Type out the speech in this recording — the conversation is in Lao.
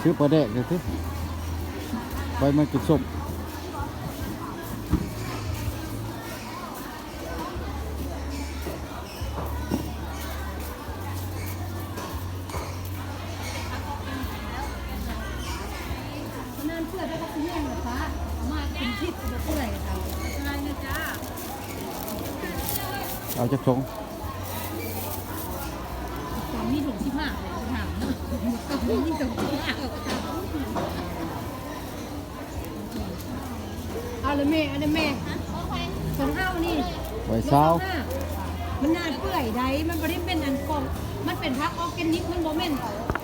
ຄືປາແດກນີ້ຕິ ໄປມາກິນສົ້ມ. ເອົາຈັກຖົງ? ມີຖົງສິບຫ້າ ຖາມເນາະ ມີຖົງສິບຫ້າ ເອົາລະແມ່ ອັນນັ້ນແມ່ ຂອງເຮົານີ້ ໄວ້ຊາວ ມັນໜ້າເປື່ອຍໃດ໋ ມັນບໍ່ໄດ້ເປັນອັນຂອງ ມັນເປັນຜັກອອກແກນິກ ມັນບໍ່ແມ່ນ